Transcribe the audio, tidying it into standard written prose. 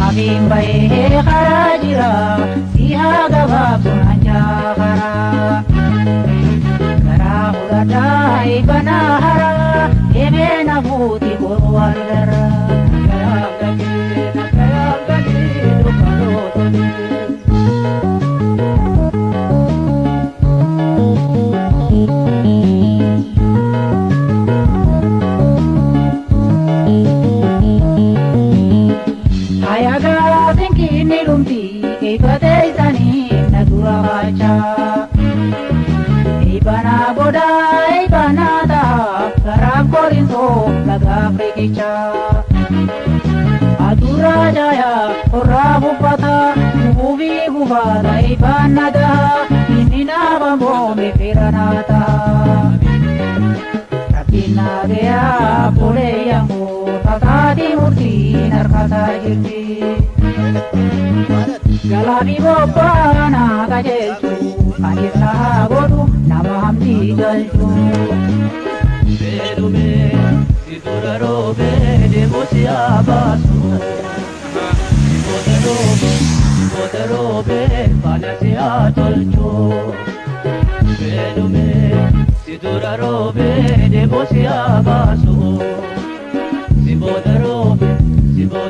Naafiin bahee karaa jira si haa gabaabsu naan jaafaraa. Garaa fudhadhaa eebbanaa haraa deemee na fuuti boru wal garraa. Nagayaan galii nagayaan galii dukkanoo tolii. Hayagaa sinkiinni dhumti eebbatee isaanii na dura baachaa. Eebbanaa booda eebbanaa ta'a garaaf korinsoo lagaaf riqichaa. Aduraa jaayaa qorraa buffata gufuufii gufaata eebbaan na ta'a inni naaf boome fira naa ta'a. Rabbiin naa gayaa fuulee yaangoo tasaati murtiin harkasaa jirti. Galaafi bobbaana qajeelchu anis na haa godhu nama hamdii galchu. Beelumee si dura roobee deemu si haa baasu. Si booda roobee si booda roobee faana si haa tolchu. Beelumee si dura roobee deemu si haa baasu. Si booda roobee si booda.